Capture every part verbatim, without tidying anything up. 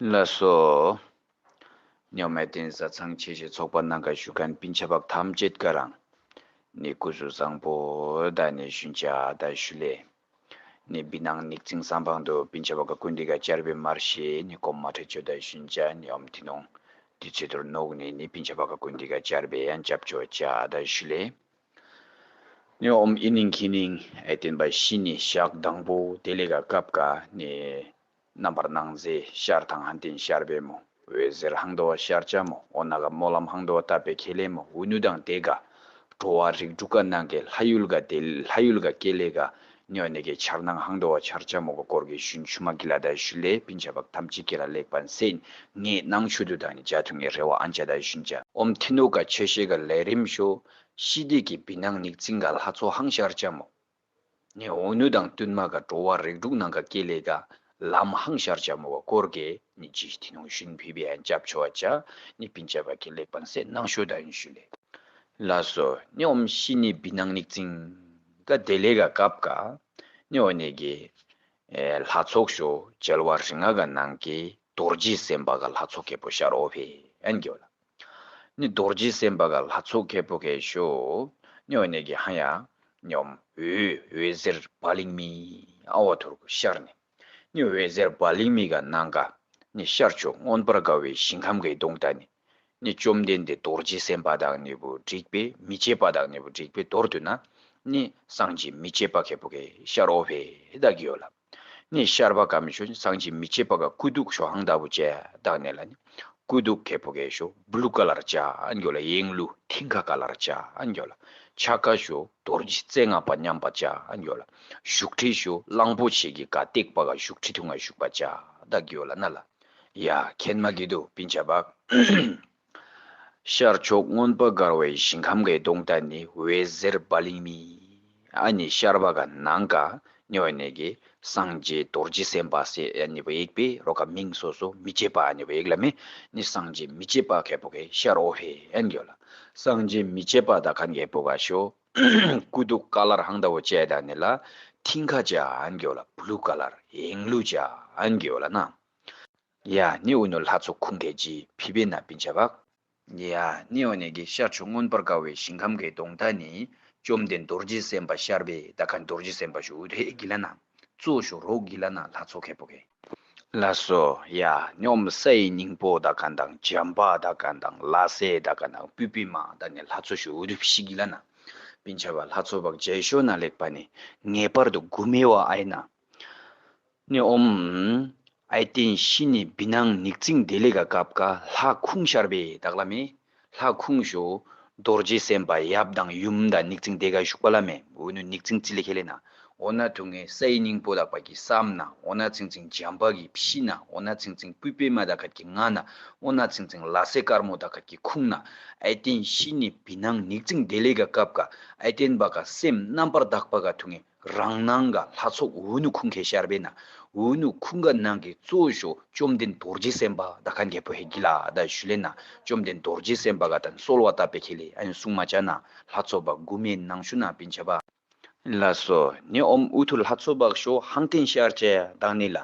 ལགས་སོ། ཉོ་མེད་བསྟན་ས་ཚང་ཆེ་ཞེས་ཚོགས་པ་ནང་ག་བཞུགས་མཁན་སྤུན་ཆ་བག་ཐམས་ཅད་ཀ་རང་ནི་སྐུ་གཟུགས་བཟང་པོ་ད་ནི་ཞུན་ཆ་ད་ཞུ་ལེ། ནི་བི་ནང་ནིག་ཙིང་སམ་བང་དུ་སྤུན་ཆ་བག་ག་ཀུན་འདི་ག་བཅར་བའི་མར་ཤེས་ནི་གོམ་མ་ཁྲེ་ཆོ་ད་ཞུན་ཆ་ནི་ཨོམ་ཐི་ནོང་དི་ཚེ་དུར་ནོག་ནི་ནི་སྤུན་ཆ་བག་ག་ཀུན་འདི་ག་བཅར་བའི་ཡང་སྐྱབས་ཆོ་ཆ་ད་ཞུ་ལེ། ནི་ཨོམ་ཨི་ནིང་ཁི་ནིང་ཨེ་བསྟན་པ་ཤི་ནི་ཞག་དང་པོ་དེ་ལས་ག་སྐབས་ཀ་ནི། རྣམ་པར་སྣང་མཛད་ཤར་དང་ཧན་ཏན་ཤར་བའི་མོ། འོད་ཟེར་ཧང་དོ་བ་ཤར་ཅ་མོ། འོ་ན་ག་སྨོན་ལམ་ཧང་དོ་བ་བཏབ་པའི་ཁེ་ལས་མོ། འུ་ནུ་དང་དེ་ག་འགྲོ་བ་རིགས་དྲུག་ག་ནང་གི་ལྷ་ཡུལ་ག་དེ་ལྷ་ཡུལ་ག་སྐེ་ལས་ག་ཉོ་ནས་གི་འཆར་སྣང་ཧང་དོ་བ་འཆར་ཅ་མོ་ག་སྐོར་གི་ཞུན་ཆུ་མ་གི་ལ་ད་ཞུ་ལེ། སྤུན་ཆ་བག་ཐམས་ཅད་ཀྱི་ལ་ལེགས་པན་སེན་ངས་ནང་ཆུ་དུ་དང་ནི་ཇ་ཐུང་ངའི་རེ་བ་ཨན་ཅ་ད་ཞུན་ཅ་ཨོམ་ཐི་ནོ་ག་ཆེ་ཤེ་ག་ལས་རིམ་ཤོ་ཤི་དེ་གི་བི་ནང་ནིག་ཙིང་ག་ལྷ་ཚོ་ཧང་ཤར་ཅ་མོ། ནི་འོ་ནུ་དང་བསྟུན་མ་ག་འགྲོ་བ་རིགས་དྲུག་ནང་ག་སྐེ་ལས་ག་ལམ་ཧང་ཤར་ཅ་མོ་བ་སྐོར་གེ་ནི་ཇི་ཐི་ནོང་ཞུན་ཕི་བི་ཨན་ཅབ་ཆོ་བ་ཅ་ནི་སྤུན་ཆ་བ་གི་ལེགས་པན་སེ་ནང་ཤོ་ད་ཡིན་ཞུ་ལེ། ལ་སོ་ནི་ཨོམ་ཤི་ནི་བི་ནང་ནིག་ཙིང་ག་དེ་ལས་ག་སྐབས་ཀ་ནི་འོ་ནི་གི་ལྷ་ཚོགས་ཤོ་བྱལ་བ་རི་ང་ག་ནང་གི་རྡོ་རྗེ་སེམས་དཔའ་ག་ལྷ་ཚོགས་ཁེ་པོ་ཤར་ཨོ་ཕེ་ཨན་གི་བ་ལ། ནི་རྡོ་རྗེ་སེམས་དཔའ་ག་ལྷ་ཚོགས་ཁེ་པོ་གེ་ཤོ། ནི་འོ་ནི་གི་ཧ་ཡ། ཉོམ་འོད་འོད་ཟེར་བ་ལིང་མི་ཨ་བ་ཐོར་གུ་ཤར་ནི། ནི་འོད་ཟེར་བ་ལིང་མི་ག་ནང་ག་ནི་ཤར་ཆོ་མངོན་པར་དགའ་བའི་ཞིང་ཁམས་གི་གདོང་ད་ནི། ནི་བཅོམ་ལྡན་འདས་རྡོ་རྗེ་སེམས་དཔའ་དང་ནི་བུ་འགྲིག་པའི་མི་བཅས་པ་དང་ནི་བུ་འགྲིག་པའི་མདོར་བསྡུ་ན། ནི་སངས་རྒྱས་མི་བཅས་པ་ཁེ་པོ་གེ་ཤར་ཨོ་ཕེ་ད་གི་ཡོ་ལ། ནི་ཤར་བ་ག་མི་ཤོ་སངས་རྒྱས་མི་བཅས་པ་ག་སྐུ་གདུགས་ཤོ་ཧང་ད་བུ་ཅེ་དག་ནི་ལ་ནི། སྐུ་གདུགས་ཁེ་པོ་གེ་ཤོ་བླུ་ཀ་ལར་ཅ་ཨན་གྱོ་ལ་ཡེང་བླུ་མཐིང་ཀ་ཀ་ལར་ཅ་ཨན་གྱོ་ལ། ཆ་ཀ་ཤོ་རྡོ་རྗེ་རྩེ་ལྔ་པ་མཉམ་པ་ཅ་ཨན་གྱོ་ལ། བཞུགས་ཁྲི་ཤོ་གླང་པོ་ཆེ་གི་ཀ་བཏེག་པ་ག་བཞུགས་ཁྲི་ཐུང་ང་བཞུགས་པ་ཅ་དག་གྱོ་ལ་ན་ལ། ཡ་ཁེན་མ་གི་དུ་པིན་ཆ་བག་ཤར་ཕྱོགས་མངོན་པར་དགའ་བའི་ཞིང་ཁམས་ཀྱི་གདོང་ད་ནི་འོད་ཟེར་བ་ལིང་མི། ཨ་ནི་ཤར་བ་ག་ནང་ག་ཉོ་ནས་གི་སངས་རྒྱས་རྡོ་རྗེ་སེམས་དཔའ་སེ་ཨ་ནི་བ་ཡིག་པའི་རོ་ག་མིང་སོ་སོ་མི་བྱེད་པ་ཨ་ནི་བ་ཡིག་ལ་མི་ནི་སངས་རྒྱས་མི་བྱེད་པ་ཁེ་པོ་གེ་ཤར་ཨོ་ཧེ་ཨན་གྱོ་ལ། སངས་རྒྱས་མི་བྱེད་པ་ད་ཁན་གེ་པོ་ག་ཤོ་སྐུ་གདུགས་ཀ་ལར་ཧང་ད་བོ་བཅད་ད་ནི་ལ་མཐིང་ཁ་ཅ་ཨན་གྱོ་ལ་བླུ་ཀ་ལར་ཡེང་བླུ་ཅ་ཨན་གྱོ་ལ་ན། ཡ་ནི་འུ་ནུ་ལྷ་ཚོགས་ཁུང་གེ་ཇི་ཕི་བེ་ན་པིན་ཆ་བག་ཡ་ནི་འོ་ནི་གི་ཤར་ཕྱོགས་མངོན་པར་དགའ་བའི་ཞིང་ཁམས་ཀྱི་གདོང་ད་ནི་བཅོམ་ལྡན་རྡོ་རྗེ་སེམས་དཔའ་ཤར་བེ་ད་ཁ་རྡོ་རྗེ་སེམས་དཔའ་ཤོ་འུ་རེ་གི་ལ་ན་གཙོ་ཤོ་རོག་གི་ལ་ན་ལྷ་ཚོགས་ཁེ་པོ་གེ་ལ་སོ་ཡ་ནི་ཨོམ་སའི་སྙིང་པོ་ད་ཁ་དང་འཇམ་པ་ད་ཁ་དང་ལ་སེ་ད་ཁ་དང་པུ་པི་མ་ད་ནི་ལྷ་ཚོགས་ཤོ་འུ་རེ་ཕི་ཤི་གི་ལ་ན་པིན་ཆ་བ་ལྷ་ཚོགས་བག་ཇེ་ཤོ་ན་ལེགས་པ་ནི་ངེས་པར་དུ་དགུ་མེ་བ་ཨའི་ན། ནི་ཨོམ། ཨའི་ཏེན་ཤི་ནི་བི་ནང་ནིག་ཙིང་དེ་ལེ་ག་ཀབ་ཀ་ལྷ་ཁུང་ཤར་བེ་དག་ལ་མེ། ལྷ་ཁུང་ཤོ་རྡོ་རྗེ་སེམས་དཔའ་ཡབ་དང་ཡུམ་དང་ནིག་ཙིང་དེ་ག་ཞུགས་པ་ལ་མེ། འུ་ནུ་ནིག་ཙིང་ཙི་ལེ་ཁེ་ལེ་ན། འོ་ན་ཐུང་ངེ་སའི་སྙིང་པོ་དག་པ་གི་སམ་ན། འོ་ན་ཚིང་ཚིང་འཇམ་པ་གི་ཕྱི་ན། འོ་ན་ཚིང་ཚིང་པུས་པེ་མ་དག་ཁ་གི་ང་ན། འོ་ན་ཚིང་ཚིང་ལ་སེ་དཀར་མོ་དག་ཁ་གི་ཁུང་ན། ཨའི་ཏེན་ཤི་ནི་བི་ནང་ནིག་ཙིང་དེ་ལེ་ག་ཀབ་ཀ་ཨའི་ཏེན་བ་ཀ་སེམས་རྣམ་པར་དག་པ་ག་ཐུང་ངེ། རང་སྣང་ག་ལྷ་ཚོགས་འུ་ནུ་ཁུང་ཁེ་ཤར་བེ་ན། འུ་ནུ་ཁུང་ག་ནང་གི་གཙོ་ཤོ་བཅོམ་ལྡན་རྡོ་རྗེ་སེམས་དཔའ་ད་ཁན་གེ་པོ་ཧེ་གི་ལ་ད་ཞུ་ལེ་ན། བཅོམ་ལྡན་རྡོ་རྗེ་སེམས་དཔའ་ག་དན་གསོལ་བ་བཏབ་པེ་ཁེ་ལེ་ཨ་ནི་གསུང་མ་ཅ་ན་ལྷ་ཚོགས་པ་དགུ་མེ་ནང་ཤུ་ན་པིན་ཆ་བ། ལ་སོ་ནི་ཨོམ་འུ་ཐུ་ལྷ་ཚོགས་བག་ཤོ་ཧང་ཏེན་ཤར་ཅེ་དང་ནི་ལ།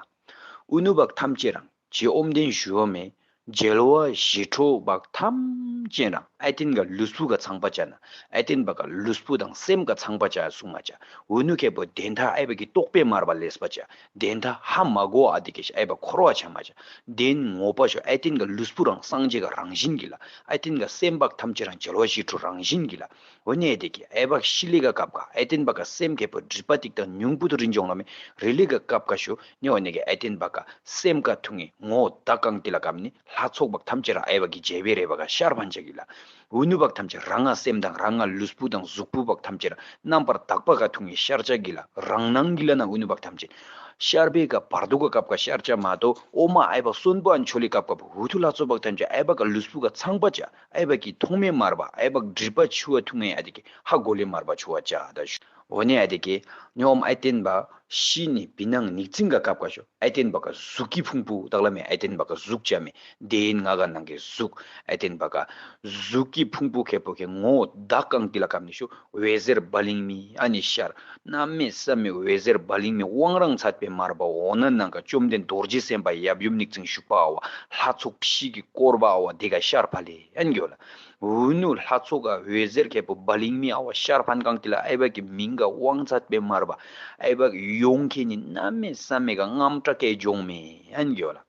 འུ་ནུ་བག་ཐམས་ཅད་རང་ཇེ་ཨོམ་ལྡན་ཞུ་བ་མེ། རྒྱལ་བ་ཞི་ཁྲོ་བག་ཐམས་ཅད་རང་ཨའི་ཏེན་ག་ལུས་པོ་ག་ཚང་པ་ཅ་ན། ཨའི་ཏེན་བ་ག་ལུས་པོ་དང་སེམས་ག་ཚང་པ་ཅ་གསུང་མ་ཅ། འུ་ནུ་ཁེ་པོ་དེན་ཐ་ཨའི་བ་གི་རྟོག་པེ་མར་བ་ལེས་པ་ཅ། དེན་ཐ་ཧ་མ་གོ་ཨ་དི་ཀེ་ཤ་ཨའི་བ་འཁོར་བ་ཆ་མ་ཅ། དེན་ངོ་པ་ཤོ་ཨའི་ཏེན་ག་ལུས་པོ་རང་སངས་རྒྱས་ག་རང་བཞིན་གི་ལ། ཨའི་ཏེན་ག་སེམས་བག་ཐམས་ཅད་རང་རྒྱལ་བ་ཞི་ཁྲོ་རང་བཞིན་གི་ལ། འོ་ནེ་དེ་ཀེ་ཨའི་བ་ཤི་ལེ་ག་ཀབ་ཀ་ཨའི་ཏེན་བ་ག་སེམས་ཁེ་པོ་སྒྲིབ་པ་ཏིག་དང་ཉུང་པོ་དུ་རིན་ཅོང་ལ་མེ་རི་ལི་ག་ཀབ་ཀ་ཤོ་ནི་འོ་ནེ་གི་ཨའི་ཏེན་བ་ག་སེམས་ཀ་ཐུང་ངེ་ངོ་ད་གང་ཏི་ལ་ཀམ་ནི་ལྷ་ཚོགས་བག་ཐམས་ཅད་ར་ཨའི་བ་གི་རྒྱལ་བའི་རེ་བ་ག་ཤར་བན་ཅ་གི་ལ། འུ་ནུ་བག་ཐམས་ཅད་རང་ང་སེམས་དང་རང་ང་ལུས་པོ་དང་གཟུགས་པོ་བག་ཐམས་ཅད་ར་རྣམ་པར་དག་པ་ག་ཐུང་ངེ་ཤར་ཅ་གི་ལ་རང་སྣང་གི་ལ་ན་འུ་ནུ་བག་ཐམས་ཅད་ཤར་བེ་ག་བར་དུ་ག་ཀབ་ཀ་ཤར་ཅ་མ་ཏོ་ཨོ་མ་ཨའི་བ་གསོན་པོ་ཨན་ཆོ་ལེ་ཀབ་ཀ་བུ་ཐུ་ལྷ་ཚོགས་བག་ཐམས་ཅད་ཨའི་བ་ག་ལུས་པོ་ག་ཚང་པ་ཅ། ཨའི་བ་གི་ཐོང་མེ་མར་བ་ཨའི་བ་སྒྲིབ་པ་ཆུ་བ་ཐུང་ངེ་ཨ་དི་ཀེ་ཧ་གོ་ལེ་མར་བ་ཆུ་བ་ཅ་ད་ཤོ། འོ་ནེ་ཨ་དི་ཀེ་ཉོམ་ཨའི་ཏེན་བ་ཤི་ནི་བི་ནང་ནིག་ཙིང་ག་ཀབ་ཀ་ཤོ། ཨའི་ཏེན་བ་ག་གཟུགས་ཀྱི་ཕུང་པོ་དག་ལ་མེ་ཨའི་ཏེན་བ་ག་གཟུགས་ཅ་མེ་དེ་ཡིན་ང་ག་ནང་གི་གཟུགས་ཨའི་ཏེན་བ་ག་གཟུགས་ཀྱི་ཕུང་པོ་ཁེ་པོ་ཁེ་ངོ་བདག་གང་ཏི་ལ་ཀམ་ནི་ཤོ་འོད་ཟེར་བ་ལིང་མི་ཨ་ནི་ཤར། གནམ་མེད་ས་མེད་འོད་ཟེར་བ་ལིང་མི་དབང་རང་ཚད་པའི་མར་བ་འོ་ན་ནང་ག་བཅོམ་ལྡན་རྡོ་རྗེ་སེམས་དཔའ་ཡབ་ཡུམ་ནིག་ཙིང་བཞུགས་པ་ཨ་བ་ལྷ་ཚོགས་ཕྱི་གི་བསྐོར་བ་ཨ་བ་དེ་ག་ཤར་ཕ་ལེ་ཨན་གྱོ་ལ། འུ་ནུ་ལྷ་ཚོགས་ག་འོད་ཟེར་ཁེ་པོ་བ་ལིང་མི་ཨ་བ་ཤར་ཕན་གང་ཏི་ལ་ཨའི་བ་གི་མིང་ག་དབང་ཚད་པའི་མར་བ་ཨའི་བ་གི་ཡོང་ཁེ་ནི་གནམ་མེད་ས་མེད་ག་རྔམ་སྐྲག་གེ་འཇོང་མེ་ཨན་གྱོ་ལ།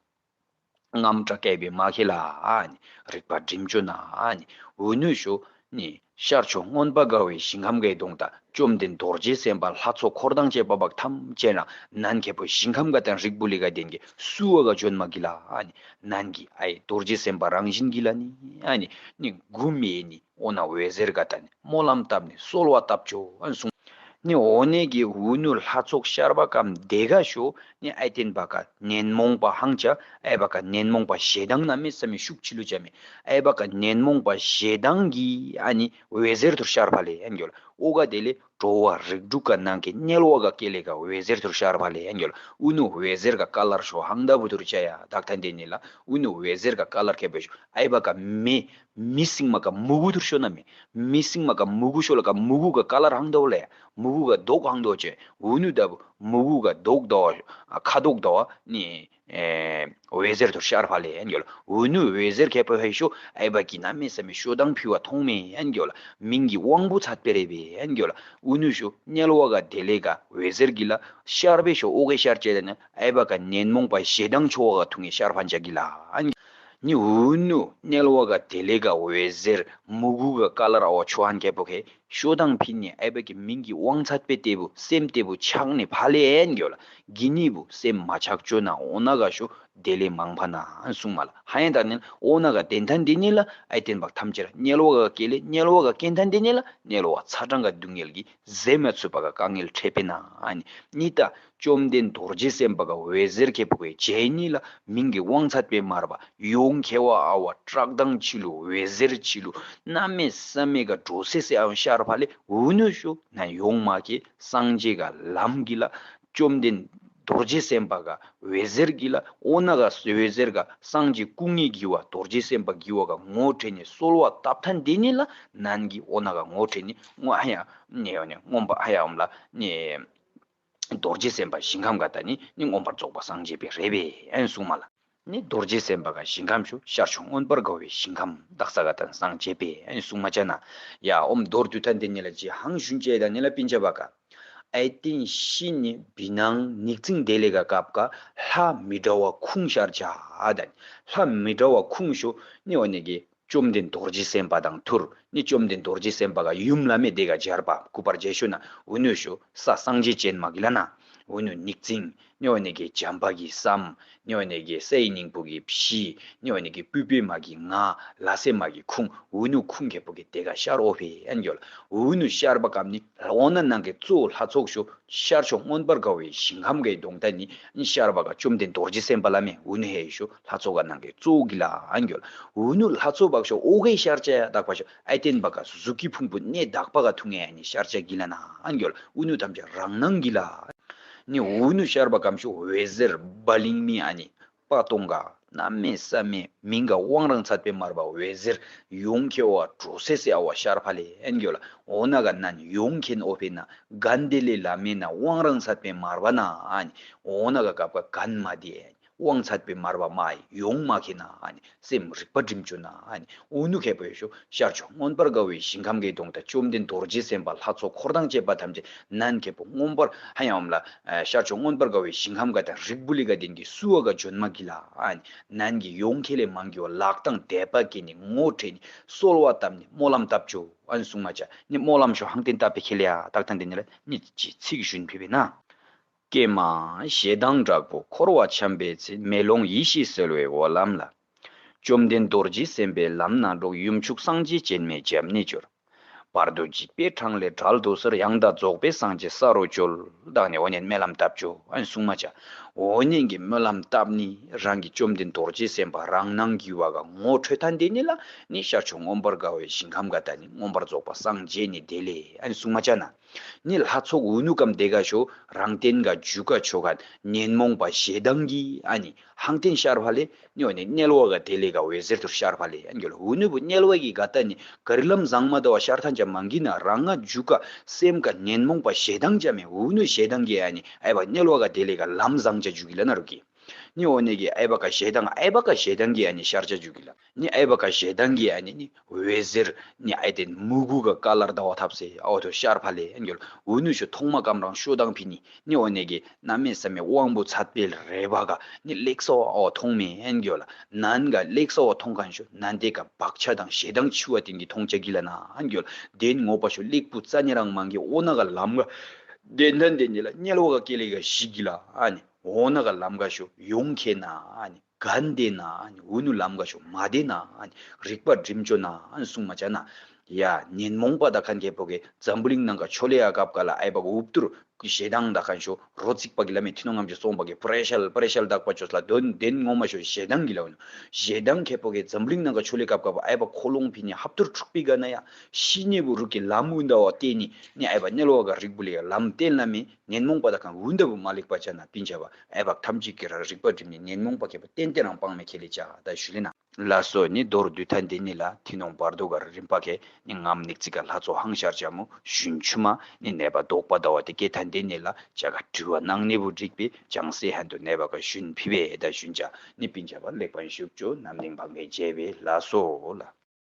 རྔམ་སྐྲག་སྐྱེས་པའི་མ་ཁེ་ལ་ཨ་ནི་རིག་པ་འགྲིམ་བཅོ་ན་ཨ་ནི་འུ་ནུ་ཤོ་ནི་ཤར་ཕྱོགས་མངོན་པར་དགའ་བའི་ཞིང་ཁམས་ཀའི་གདོང་དག་བཅོམ་ལྡན་རྡོ་རྗེ་སེམས་དཔའ་ལྷ་ཚོགས་འཁོར་དང་བཅས་པ་བག་ཐམས་ཅད་རང་ནན་ཁེ་པོ་ཞིང་ཁམས་ཀ་དང་རིག་བུ་ལི་ག་ལྡན་གྱི་སུ་བ་ག་འཇོན་མ་གི་ལ་ཨ་ནི་ནན་གྱི་ཨའི་རྡོ་རྗེ་སེམས་དཔའ་རང་བཞིན་གི་ལ་ནི་ཨ་ནི་ནི་གུ་མེ་ནི་འོ་ན་འོད་ཟེར་ག་ད་ནི་སྨོན་ལམ་བཏབ་ནི་གསོལ་བ་བཏབ་ཆོ་ཨ་ནི་གསུངས། ནི་འོ་ནས་ཀྱི་འུ་ནུ་ལྷ་ཚོགས་ཤར་བ་ཀམ་དེ་ག་ཤོ་ནི་ཨའི་ཏེན་བ་ཀ་ཉོན་མོངས་པ་ཧང་ཅ་ཨའི་བ་ཀ་ཉོན་མོངས་པ་ཞེ་སྡང་ན་མེ་ས་མེ་ཤུགས་ཆི་ལུ་ཅ་མེ་ཨའི་བ་ཀ་ཉོན་མོངས་པ་ཞེ་སྡང་གི་ཨ་ནི་འོད་ཟེར་ཐུར་ཤར་ཕ་ལེ་ཨན་གྱོ་ལ་ཨོ་ག་དེ་ལེ་གྲོ་བ་རིགས་དྲུག་ག་ནང་གི་དམྱལ་བ་ག་ཀེ་ལེ་ག་འོད་ཟེར་ཐུར་ཤར་ཕ་ལེ་ཨན་གྱོ་ལ་འུ་ནུ་འོད་ཟེར་ག་ཀ་ལར་ཤོ་ཧང་ད་བུ་ཐུར་ཅ་ཡ་དག་ཐན་དེ་ནི་ལ་འུ་ནུ་འོད་ཟེར་ག་ཀ་ལར་ཁེ་པེ་ཤོ་ཨའི་བ་ཀ་མེ་མི་སིང་མ་ཀ་མུ་གུ་ཐུར་ཤོ་ན་མེ། མི་སིང་མ་ཀ་མུ་གུ་ཤོ་ལ་ཀ་མུ་གུ་ག་ཀ་ལར་ཧང་དོ་ལེ། མུ་གུ་ག་དོག་ཧང་དོ་ཅེ། འུ་ནུ་ད་བུ་མུ་གུ་ག་དོག་དོ། ཁ་དོག་དོ་ནི། འོད་ཟེར་ཐུར་ཤར་ཕ་ལེ་ཨན་གྱོ་ལ། འུ་ནུ་འོད་ཟེར་ཁེ་པོ་ཧེ་ཤོ་ཨའི་བ་ཀི་ན་མེ་ས་མེ་ཤོ་དང་ཕི་བ་ཐོང་མེ་ཨན་གྱོ་ལ། མིང་གི་དབང་པོ་ཚད་པེ་རེ་བེ་ཨན་གྱོ་ལ། འུ་ནུ་ཤོ་དམྱལ་བ་ག་དེ་ལེ་ག་འོད་ཟེར་གི་ལ་ཤར་བེ་ཤོ་ཨོ་གེ་ཤར་ཅེ་ད་ནི་ཨའི་བ་ཀ་ཉོན་མོངས་པ་ཞེ་སྡང་ཆོ་བ་ག་ཐུང་ངེ་ཤར་ཕན་ཅ་གི་ལ་ཨན། ནི་འུ་ནུ་དམྱལ་བ་ག་དེ་ལེ་ག་འོད་ཟེར་མུ་གུ་ག་ཀ་ལར་ཨོ་ཆོ་ཧན་ཁེ་པོ་ཁེ་ཤོ་དང་ཕི་ནི་ཨའི་བ་ཀི་མིང་གི་དབང་ཚད་པེ་ཏེ་བུ་སེམས་ཏེ་བུ་ཆག་ནི་ཕ་ལེ་ཨན་གྱོ་ལ། གི་ནི་བུ་སེམས་མ་ཆག་ཅོ་ན་ཨོ་ན་ག་ཤོ་དེ་ལེ་མང་ཕ་ན་ཨན་གསུང་མ་ལ། ཧ་ཡན་དག་ནི་ཨོ་ན་ག་བདེན་ཐན་དེ་ནི་ལ་ཨའི་བསྟན་པ་ཐམས་ཅད་དམྱལ་བ་ག་ཀེ་ལེ་དམྱལ་བ་ག་ཀེན་ཐན་དེ་ནི་ལ་དམྱལ་བ་ཚ་གྲང་ག་སྡུག་བསྔལ་གི་ཟེ་མ་ཚུད་པ་ག་དཀའ་ངལ་འཕྲད་པེ་ན་ཨན་ནི་ད། བཅོམ་ལྡན་རྡོ་རྗེ་སེམས་དཔའ་ག་འོད་ཟེར་ཁེ་པོ་གི་ཇེ་ནི་ལ་མིང་གི་དབང་ཚད་པེ་མར་བ་ཡོང་ཁེ་བ་ཨ་བ་བཀྲག་མདངས་ཆི་ལུ་འོད་ཟེར་ཆི་ལུ་གནམ་མེད་ས་མེད་ག་འགྲོ་སེ་སེ་ཨ་བ་ཤར་ཕ་ལེ་འུ་ནུ་ཤོ་ན་ཡོང་མ་ཁེ་སངས་རྒྱས་ག་ལམ་གི་ལ་བཅོམ་ལྡན་རྡོ་རྗེ་སེམས་དཔའ་ག་འོད་ཟེར་གི་ལ་ཨོ་ན་ག་འོད་ཟེར་ག་སངས་རྒྱས་སྐུ་ངེ་གི་བ་རྡོ་རྗེ་སེམས་དཔའ་གི་བ་ག་ངོ་འཕྲད་ནི་གསོལ་བ་བཏབ་ཐན་དེ་ནི་ལ་ནན་གི་ཨོ་ན་ག་ངོ་འཕྲད་ནི་ངོ་ཧ་ཡ་ནི་ཡོ་ནི་མངོན་པ་ཧ་ཡ་འོམ་ལ་ནི། རྡོ་རྗེ་སེམས་དཔའ་ཞིང་ཁམས་ག་ད་ནི་ནི་མངོན་པར་རྫོགས་པ་སངས་རྒྱས་པའི་རེ་བའི་ཨན་གསུང་མ་ལ། ནི་རྡོ་རྗེ་སེམས་དཔའ་ག་ཞིང་ཁམས་ཤོ་ཤར་ཕྱོགས་མངོན་པར་དགའ་བའི་ཞིང་ཁམས་དག་ས་ག་ད་སངས་རྒྱས་པའི་ཨན་གསུང་མ་ཅ་ན། ཡ་ཨོམ་མདོར་བསྡུས་ཐན་དེ་ཉི་ལ་ཅི་ཧང་ཞུན་ཅེ་ད་ཉི་ལ་པིན་ཅ་བ་ག། ཨའི་ཏིན་ཤི་ནི་བི་ནང་ནིག་ཙིང་དེ་ལེ་ག་ཀབ་ག་ལྷ་མི་འདྲ་བ་ཁུང་ཤར་ཅ་ཨ་ད་ནི་ལྷ་མི་འདྲ་བ་ཁུང་ཤོ་ནི་འོ་ནི་གི་བཅོམ་ལྡན་རྡོ་རྗེ་སེམས་དཔའ་དང་ཐུར་ནི་བཅོམ་ལྡན་རྡོ་རྗེ་སེམས་དཔའ་ག་ཡུམ་ལ་མེ་དེ་ག་སྦྱར་བ་སྐུ་པར་རྗེས་ཤོ་ན་འུ་ནུ་ཤོ་ས་སངས་རྒྱས་ཅན་མ་གི་ལ་ན་འུ་ནུ་ནིག་ཙིང་ནི་འོ་ནི་གི་བྱམས་པ་གི་སམ་ནི་འོ་ནི་གི་སའི་སྙིང་པོ་གི་ཕྱི་ནི་འོ་ནི་གི་པུས་པའི་མ་གི་ང་ལ་སེ་མ་གི་ཁུང་འུ་ནུ་ཁུང་ཁེ་པོ་གི་དེ་ག་ཤར་ཨོ་ཕེ་ཨན་གྱོ་ལ་འུ་ནུ་ཤར་བ་ཀམ་ནི་ཨོ་ན་ནང་གི་གཙོ་ལྷ་ཚོགས་ཤོ། ཤར་ཕྱོགས་མངོན་པར་དགའ་བའི་ཞིང་ཁམས་ཀྱི་གདོང་ད་ནི་ཤར་བ་ག་བཅོམ་ལྡན་རྡོ་རྗེ་སེམས་དཔའ་ལ་མེ་འུ་ནུ་ཧེ་ཡི་ཤོ་ལྷ་ཚོགས་ག་ནང་གི་གཙོ་བོ་གི་ལ་ཨན་གྱོ་ལ་འུ་ནུ་ལྷ་ཚོགས་བག་ཤོ་ཨོ་གེ་ཤར་ཅ་ཡ་དག་པ་ཤོ་ཨའི་བསྟན་པ་ག་གཟུགས་ཀྱི་ཕུང་པོ་གནས་དག་པ་ག་ཐུང་ངེ་ཡ་ནི་ཤར་ཅ་གི་ལ་ན་ཨན་གྱོ་ལ་འུ་ནུ་ཐམས་ཅད་རང་སྣང་གི་ལ་ནི་འུ་ནུ་ཤར་བ་གམ་ཤོ་འོད་ཟེར་བ་ལིང་མི་ཨ་ནི། པ་སྟོང་ག་གནམ་མེད་ས་མེད་མིང་ག་དབང་རང་ཚད་པའི་མར་བ་འོད་ཟེར་ཡོང་ཁེ་བ་འགྲོ་སེ་སེ་ཨ་བ་ཤར་ཕ་ལེ་ཨན་གྱོ་ལ་འོ་ན་ག་ནན་ཡོང་ཁེན་ཨོ་ཕེ་ན་གན་དེ་ལེ་ལ་མེ་ན་དབང་རང་ཚད་པའི་མར་བ་ན་ཨ་ནི་འོ་ན་ག་གབ་ག་གན་མ་དེ་དབང་ཚད་པའི་མར་བ་མ་ཡོང་མ་ཁེ་ན་ཨ་ནི་སེམས་རིག་པ་སྒྲིམ་བཅུ་ན་ཨ་ནི་འུ་ནུ་ཁེ་པོ་ཡོ་ཤོ་ཤར་ཕྱོགས་མངོན་པར་དགའ་བའི་ཞིང་ཁམས་ཀྱི་གདོང་ད་བཅོམ་ལྡན་རྡོ་རྗེ་སེམས་དཔའ་ལྷ་ཚོགས་འཁོར་དང་བཅས་པ་ཐམས་ཅད་ནན་ཁེ་པོ་མངོན་པར་ཧ་ཡང་འོམ་ལ་ཤར་ཕྱོགས་མངོན་པར་དགའ་བའི་ཞིང་ཁམས་ག་དང་རིག་པུ་ལི་ག་ལྡན་གྱི་སུ་བ་ག་བྱོན་མ་གི་ལ་ཨ་ནི་ནན་གྱི་ཡོང་ཁེ་ལེ་མང་གི་བ་ལག་དང་དད་པ་ཀེ་ནི་ངོ་ཁྲེ་ནི་གསོལ་བ་བཏབ་ནི་སྨོན་ལམ་བཏབ་ཅོ་ཨ་ནི་གསུང་མ་ཅ་ནི་སྨོན་ལམ་ཤོ་ཧང་བསྟན་བཏབ་པའི་ཁེ་ལེ་ཡ་དག་ཐང་དེ་ནི་ལ་ནི་ཅི་ཚིག་ཞུན་ཕི་བེ་ན། ཀྱེ་མ་ཞེ་སྡང་དྲག་པོ་འཁོར་བ་འཁྱམས་པའི་ཚེ། མེ་ལོང་ཡེ་ཤེས་གསལ་བའི་འོད་ལམ་ལ། བཅོམ་ལྡན་རྡོ་རྗེ་སེམས་དཔའི་ལམ་སྣ་དྲུག་ཡུམ་ཆུབ་སངས་རྒྱས་སྤྱན་མའི་རྒྱབ་ནས་སྦྱོར། བར་དུ་འཇིགས་པའི་འཕྲང་ལས་བསྒྲལ་འདོད་སར། ཡང་དག་རྫོགས་པའི་སངས་རྒྱས་ས་རུ་སྤྱོད། བདག་ནི་འོ་ཉན་སྨོན་ལམ་བཏབ་ཅོ་ཨན་གསུང་མ་ཅ། འོ་ནས་ཀྱི་སྨོན་ལམ་བཏབ་ནི་རང་གི་བཅོམ་ལྡན་རྡོ་རྗེ་སེམས་དཔའ་རང་སྣང་གི་བ་ག་ངོ་འཕྲོད་ཐན་དེ་ནི་ལ་ནི་ཤར་ཕྱོགས་མངོན་པར་དགའ་བའི་ཞིང་ཁམས་ག་ད་ནི་མངོན་པར་རྫོགས་པ་སངས་རྒྱས་ནི་དེ་ལས་ཨ་ནི་གསུང་མ་ཅ་ན། ནི་ལྷ་ཚོགས་འུ་ནུ་ཀམ་དེ་ག་ཤོ་རང་བསྟན་ག་འཇུ་ག་ཆོ་ག་ཉོན་མོངས་པ་ཞེ་སྡང་གི་ཨ་ནི་ཧང་བསྟན་ཤར་བ་ལས་ནི་འོ་ནི་དམྱལ་བ་ག་དེ་ལས་ག་འོད་ཟེར་དུ་ཤར་བ་ལས་ཨ་ནི་འུ་ནུ་བུ་དམྱལ་བ་གི་ག་ད་ནི་ག་རི་ལམ་བཟང་མ་དོ་བ་ཤར་ཐན་ཅ་མང་གི་ན་རང་ང་འཇུ་ག་སེམས་ག་ཉོན་མོངས་པ་ཞེ་སྡང་ཅ་མེ་འུ་ནུ་ཞེ་སྡང་གི་ཨ་ནི་ཨའི་བ་དམྱལ་བ་ག་དེ་ལས་ག་ལམ་བཟང་ཅ་འཇུ་གི་ལ་ན་རུ་གི། ནི་འོ་ནས་ཀྱི་ཨའི་བ་ཀ་ཞེ་སྡང་ཨའི་བ་ཀ་ཞེ་སྡང་གི་ཨ་ནི་ཤར་ཆ་འཇུག་གི་ལ། ནི་ཨའི་བ་ཀ་ཞེ་སྡང་གི་ཨ་ནི་ནི་འོད་ཟེར་ནི་ཨའི་དེ་མུ་གུ་ག་ཀ་ལར་ཟླ་བ་ཐབས་སེ་ཨའོ་ཐོ་ཤར་ཕ་ལེ་ཨན་གྱོ་ལ། འུ་ནུ་ཤོ་ཐོང་མ་ཀམ་རང་ཤོ་དང་ཕི་ནི་ནི་འོ་ནས་ཀྱི་གནམ་མེད་ས་མེད་དབང་པོ་ཚད་པའི་རེ་བ་ག་ནི་ལེགས་སོ་ཨའོ་ཐོང་མེ་ཨན་གྱོ་ལ། ནན་ག་ལེགས་སོ་ཨའོ་ཐོང་ཁན་ཤོ་ནན་དེ་ག་བག་ཆ་དང་ཞེ་སྡང་ཆུ་བ་དེང་གི་ཐོང་ཆ་གི་ལ་ན་ཨན་གྱོ་ལ། དེན་ངོ་པ་ཤོ་ལེགས་པུ་རྩ་ནི་རང་མང་གི་ཨོ་ན་ག་ལམ་ག་དེན་དན་དེན་ནི་ལ་དམྱལ་བ་ག་ཀེ་ལེ་ག་ཞིག་གི་ལ་ཨ་ནི། འོ་ན་ག་ལམ་ག་ཤོ་ཡོང་ཁེ་ན་ཨ་ནི་གན་དེ་ན་ཨ་ནི་འུ་ནུ་ལམ་ག་ཤོ་མ་དེ་ན་ཨ་ནི་རིག་པ་སྒྲིམ་ཅོ་ན་ཨ་ནི་གསུང་མ་ཅ་ན། ཡ་ཉོན་མོངས་པ་ད་ཁན་ཁེ་པོ་གེ་འཛམ་བུ་གླིང་ནང་ག་ཆོ་ལེ་ཡ་སྐབས་ག་ལ་ཨའི་བ་ག་འུབ་ཏུར་ཞེ་སྡང་ད་ཁན་ཤོ་རོ་ཚིག་པ་གི་ལ་མེ་ཐི་ནོ་ངམ་ཅོ་སོང་པ་གེ་པྲེ་ཤལ་པྲེ་ཤལ་དག་པ་ཅོས་ལ་དོན་དེན་ངོ་མ་ཤོ་ཞེ་སྡང་གི་ལ་འུ་ནུ་ཞེ་སྡང་ཁེ་པོ་གེ་འཛམ་བུ་གླིང་ནང་ག་ཆོ་ལེ་སྐབས་ག་བ་ཨའི་བ་ཁོ་ལོང་ཕི་ནི་ཧབ་ཏུར་འཁྲུག་པི་ག་ན་ཡ་ཤི་ནེ་བུ་རུ་གི་ལམ་འུ་ན་བ་དེ་ནི་ནི་ཨའི་བ་དམྱལ་བ་ག་རིག་པུ་ལེ་ཡ་ལམ་དེན་ལ་མེ། ཉོན་མོངས་པ་དག་གམ་འུན་ད་བུ་མ་ལེགས་པ་ཅ་ན་པིན་ཆ་བ་ཨའི་བག་ཐམས་ཅད་ཀྱི་ར་རིག་པ་སྒྲིམ་ནི་ཉོན་མོངས་པ་ཁེ་པ་ཏན་ཏན་རང་སྤང་མེ་ཁེ་ལེ་ཅ་ད་ཞུ་ལེ་ན། ལ་སོ་ནི་མདོར་བསྡུས་ཐ་འདི་ནི་ལ་ཐི་ནོང་བར་དོ་ག་ར་རིམ་པ་ཁེ་ནི་ངམ་ནིག་ཙི་ག་ལྷ་ཚོ་ཧང་ཤར་ཅ་མོ་ཞུན་ཆུ་མ་ནི་ནད་པ་དོག་པ་ད་བ་དེ་ཀེ་ཐ་འདི་ནི་ལ་ཅ་ག་དྲི་བ་ནང་ནི་བུ་རིག་པའི་ཅང་སེ་ཧན་དུ་ནད་པ་ག་ཞུན་ཕི་བེ་ད་ཞུན་ཅ་ནི་པིན་ཆ་བ་ལེགས་པན་ཞུག་ཅོ་ནམ་ནིང་བང་གེ་ཇེ་བེ་ལ་སོ་ལ།